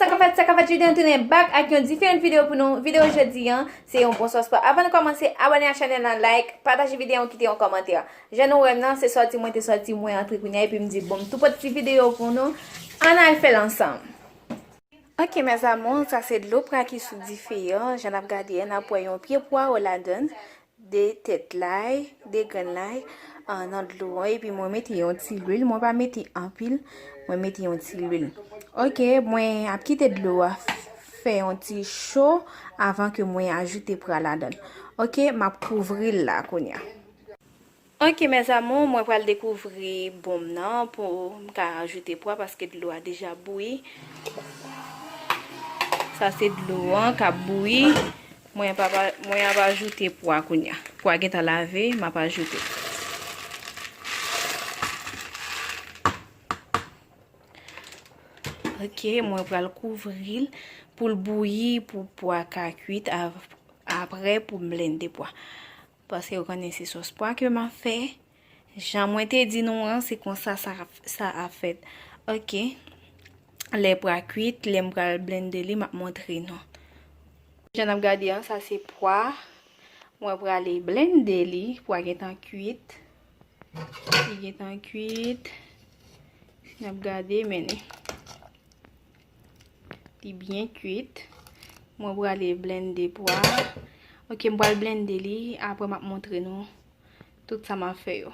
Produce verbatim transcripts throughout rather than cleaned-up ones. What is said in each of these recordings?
Sa k ap fèt, sa k ap fèt, jodi an tounen back ak yon diferan videyo pou nou. Videyo jodi an, se yon bon sòs pwa. Avan nou kòmanse, abòne a chanèl lan, like, pataje videyo an, kite yon kòmantè. Jan nou wè m nan, se sòti mwen te sòti, mwen antre kounye a, epi m di, bon, m tou pote ti videyo pou nou. Ann al fè l ansanm. Ok, mes amours, sa se dlo pwa ki sou dife an. Jan n ap gade an, n ap wè yon pye pwawo ladan l, de tèt lay, de grenn lay, ah, nan dlo an. Epi mwen mete yon ti lwil, mwen pa mete anpil, mwen mete yon ti lwil. Ok, mwen ap kite dlo a f-, fè yon ti cho avan ke mwen ajoute pwa ladan l. Ok, m ap kouvri l la kounye a. Ok, mes amours, mwen pral dekouvri bon m nan pou m ka ajoute pwa paske dlo a deja bouyi. Sa se dlo an k ap bouyi. Mwen pa, pa, mwen ap ajoute pwa kounye a. Pwa gentan lave, m ap ajoute. Ok, mwen pral kouvri l pou l bouyi, pou pwa ka kwit, ap-, apre pou m blende pwa. Paske ou konnen se sòs pwa ke m ap fè. Jan mwen te di nou an, se konsa sa, sa ap fèt. Ok. Lè pwa kwit, lè m pral blende li, m ap montre nou. Jan n ap gade an, sa se pwa. Mwen prale blende li, pwa gentan kwit. Li gentan kwit. Si n ap gade, men li. Li byen kwit. Mwen prale blende pwa. Ok, m pral blende li. Apre, m ap montre nou tout sa m ap fè yo.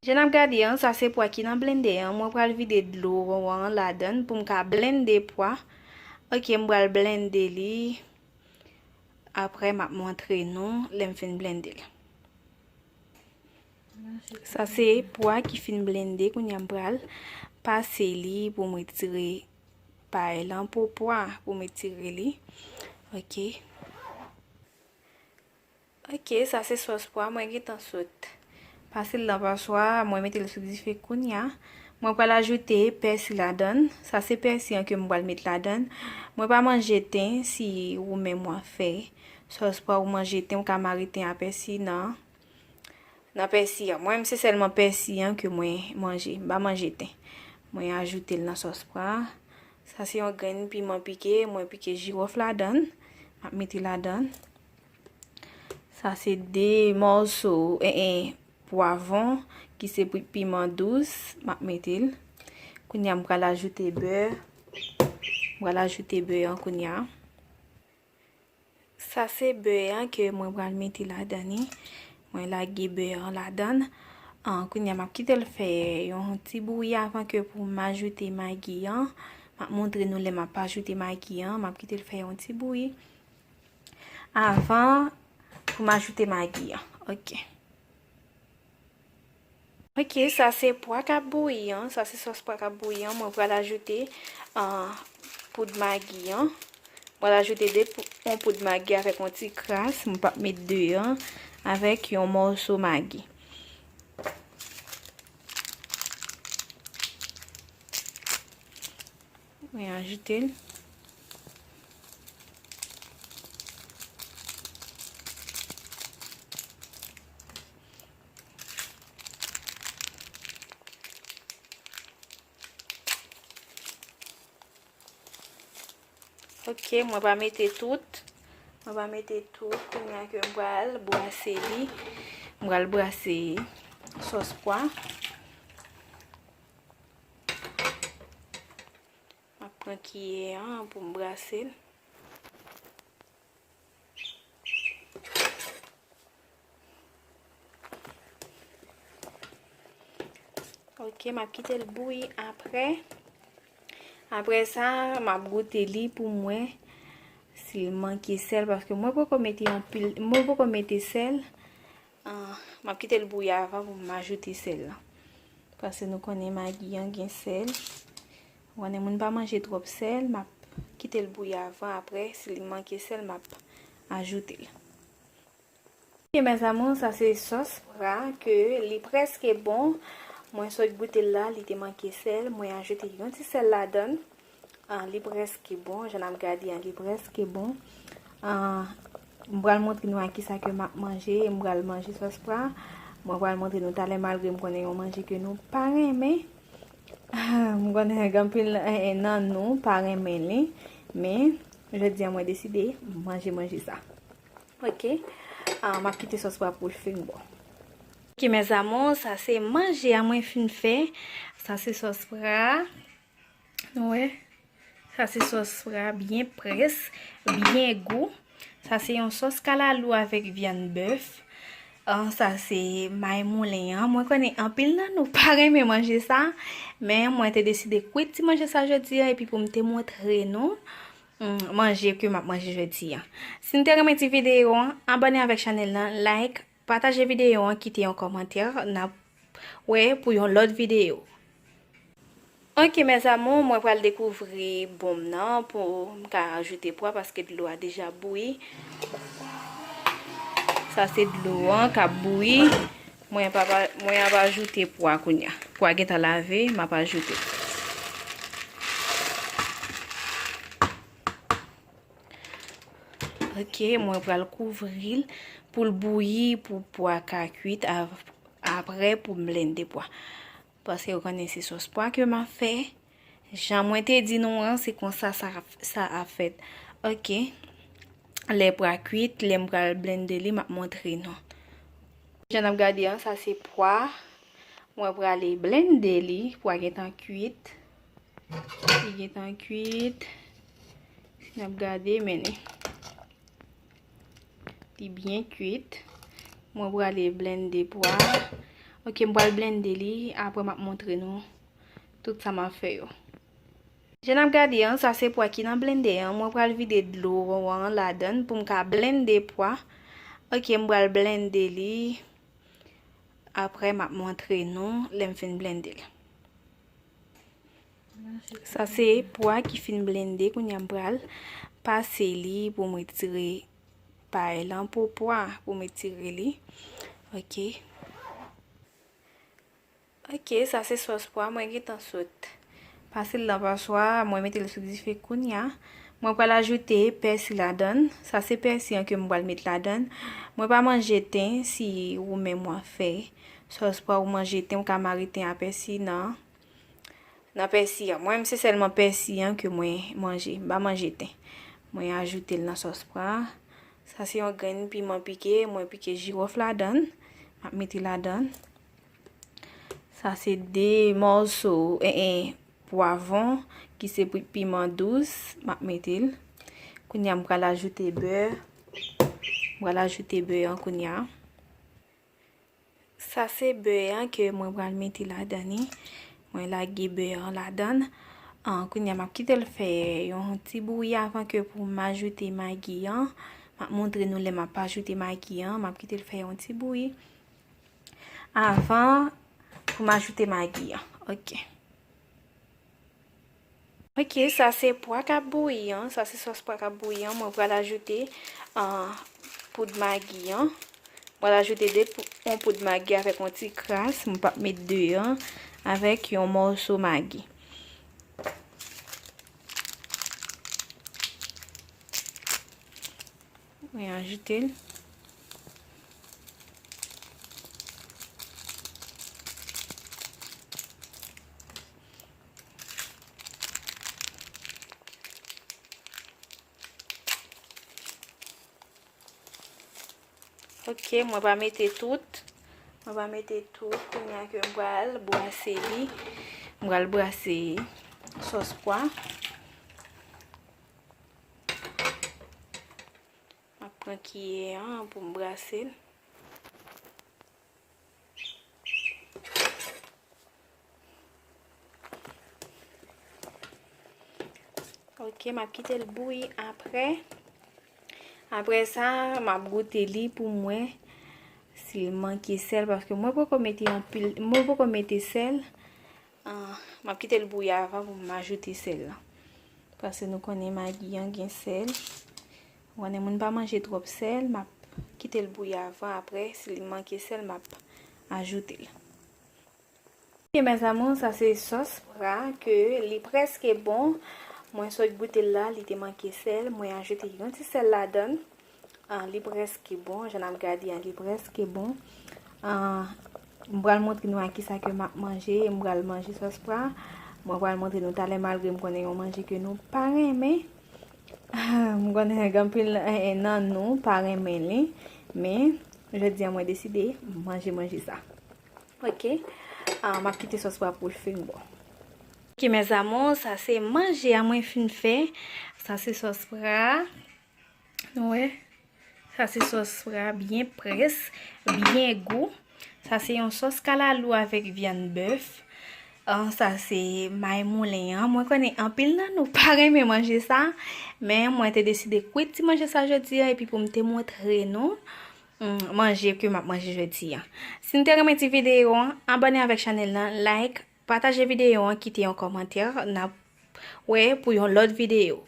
Jan n ap gade an, sa se pwa ki nan blende an. Mwen pral vide dlo an ladan l pou m ka blende pwa. Ok, m pral blende li. Apre, m ap montre nou lè m fin blende l. Sa se pwa ki fin blende, kounye a m pral pase li pou m retire pay lan po pwa, pou m retire li. Ok. Ok, sa se sòs pwa, mwen gentan sot pase l nan paswa, mwen mete l sou dife kounye a. Mwen pral ajoute pèsi ladan l. Sa se pèsi an ke m pral met ladan l. Mwen pa manje ten, si ou menm w ap fè sòs pwa ou manje ten, ou ka mare ten a pèsi nan, nan pèsi an. Mwen menm se sèlman pèsi an ke mwen manje. M pa manje ten. Mwen ajoute l nan sòs pwa. Sa se yon grenn piman pike. Mwen pike jiwòf ladan l. M ap mete ladan l. Sa se de mòso, en, en, pwavwon, ki se pi-, piman dous, m ap mete l. Kounye a, m pral ajoute bè. M pral ajoute bè an kounye a. Sa se bè an ke mwen pral mete ladan li. Mwen lage bè an ladan. An, kounye a, m ap kite l fè yon ti bouyi avan ke pou m ajoute magi an. M ap montre nou lè m ap ajoute magi an. M ap kite l fè yon ti bouyi avan pou m ajoute magi an. Ok. Ok, sa se pwa k ap bouyi an. Sa se sòs pwa k ap bouyi an. Mwen pral ajoute, ah, poud magi an. Mwen pral ajoute de pou-, yon poud magi avèk yon ti kras. Mwen p ap met de an. Avèk yon mòso magi. Mwen ajoute l. Ok, mwen pa mete tout. Mwen pa mete tout. Kounye a ke m pral brase li. M pral brase sòs pwa. M ap pran kiyè an pou m brase l. Ok, m ap kite l bouyi apre. Apre sa, m ap goute li pou m wè si l manke sèl, paske mwen poko mete anpil, mwen poko mete sèl. Ah, m ap kite l bouyi avan pou m ajoute sèl la. Paske nou konnen magi an gen sèl. Ou konnen moun pa manje twòp sèl, m ap kite l bouyi avan, apre, si li manke sèl, m ap ajoute l. Ok, mes amours, sa se sòs pwa ke li prèske bon. Mwen sot goute l la, li te manke sèl. Mwen ajoute yon ti sèl ladan l. Ah, li prèske bon. Jan n ap gade an, li prèske bon. Ah, m pral montre nou ak kisa ke m ap manje. M pral manje sòs pwa. Mwen pral montre nou talè, malgre m konnen yon manje ke nou pa renmen. M konnen gen anpil, eh, eh, nan nou pa renmen li, men jodi a mwen deside manje manje sa. Ok. Ah, m ap kite sòs pwa pou l fin bon. Ok, mes amours, sa se manje a mwen fin fè. Sa se sòs pwa. Nou wè? Sa se sòs pwa byen près, byen gou. Sa se yon sòs kalalou avèk vyann bèf. Ah, sa se may moulen an. Mwen konnen anpil nan nou pa renmen manje sa, men mwen te deside kwit ti manje sa jodi a, epi pou m te montre nou, mm, manje ke m ap manje jodi a. Si n te renmen ti videyo an, abòne avèk chanèl nan, like, pataje videyo an, kite yon kòmantè, n ap wè pou yon lòt videyo. Ok, mes amours, mwen pral dekouvri bon m nan pou m ka ajoute pwa paske dlo a deja bouyi. Sa se dlo an k ap bouyi. Mwen pa, pa, mwen ap ajoute pwa kounye a. Pwa gentan lave, m ap ajoute. Ok, mwen pral kouvri l pou l bouyi, pou pwa ka kwit, ap-, apre pou m blende pwa. Paske ou konnen se sòs pwa ke m ap fè. Jan mwen te di nou an, se konsa sa, sa ap fèt. Ok. Lè pwa kwit, lè m pral blende li, m ap montre nou. Jan n ap gade an, sa se pwa. Mwen prale blende li, pwa gentan kwit. Li gentan kwit. Si n ap gade, men li. Li byen kwit. Mwen prale blende pwa. Ok, m pral blende li. Apre, m ap montre nou tout sa m ap fè yo. Jan n ap gade an, sa se pwa ki nan blende an. Mwen pral vide dlo an ladan l pou m ka blende pwa. Ok, m pral blende li. Apre, m ap montre nou lè m fin blende l. Sa se pwa ki fin blende, kounye a m pral pase li pou m retire pay lan pou pwa, pou m retire li. Ok. Ok, sa se sòs pwa, mwen gentan sot pase l nan paswa, mwen mete l sou dife kounye a. Mwen pral ajoute pèsi ladan l. Sa se pèsi an ke m pral met ladan l. Mwen pa manje ten, si ou menm w ap fè sòs pwa ou manje ten, ou ka mare ten a pèsi nan, nan pèsi an. Mwen menm se sèlman pèsi an ke mwen manje, m pa manje ten. Mwen ajoute l nan sòs pwa. Sa se yon grenn piman pike, mwen pike jiwòf ladan l. M ap mete ladan l. Sa se de mòso, en, en, pwavwon, ki se pi-, piman dous, m ap mete l. Kounye a, m pral ajoute bè. M pral ajoute bè an kounye a. Sa se bè an ke mwen pral mete ladan li. Mwen lage bè an ladan. An, kounye a, m ap kite l fè yon ti bouyi avan ke pou m ajoute magi an. M ap montre nou lè m ap ajoute magi an. M ap kite l fè yon ti bouyi avan pou m ajoute magi an. Ok. Ok, sa se pwa k ap bouyi an. Sa se sòs pwa k ap bouyi an. Mwen pral ajoute, ah, poud magi an. Mwen pral ajoute de pou-, yon poud magi avèk yon ti kras. Mwen p ap met de an avèk yon mòso magi. Mwen ajoute l. Ok, mwen pa mete tout. Mwen pa mete tout. Kounye a ke m pral brase li. M pral brase sòs pwa. M ap pran kiyè an pou m brase l. Ok, m ap kite l bouyi apre. Apre sa, m ap goute li pou m wè si l manke sèl, paske mwen poko mete anpil, mwen poko mete sèl. Ah, m ap kite l bouyi avan pou m ajoute sèl la. Paske nou konnen magi an gen sèl. Ou konnen moun pa manje twòp sèl, m ap kite l bouyi avan, apre, si li manke sèl, m ap ajoute l. Ok, mes amours, sa se sòs pwa ke li prèske bon. Mwen sot goute l la, li te manke sèl. Mwen ajoute yon ti sèl ladan l. Ah, li prèske bon. Jan n ap gade an, li prèske bon. Ah, m pral montre nou a kisa ke m ap manje. M pral manje sòs pwa. Mwen pral montre nou talè, malgre m konnen yon manje ke nou pa renmen. M konnen gen anpil, eh, nan nou pa renmen li, men jodi a mwen deside manje manje sa. Ok. Ah, m ap kite sòs pra pou l fin bon. Ok, mes amours, sa se manje a mwen fin fè. Sa se sòs pra. Nou wè? Sa se sòs pra byen près, byen gou. Sa se yon sòs kalalou avèk vyann bèf. Ah, sa se may moulen an. Mwen konnen anpil nan nou pa renmen manje sa, men mwen te deside kwit ti manje sa jodi a, epi pou m te montre nou, mm, manje ke m ap manje jodi a. Si n te renmen ti videyo an, abòne avèk chanèl nan, like, pataje videyo an, kite yon kòmantè, n ap wè pou yon lòt videyo.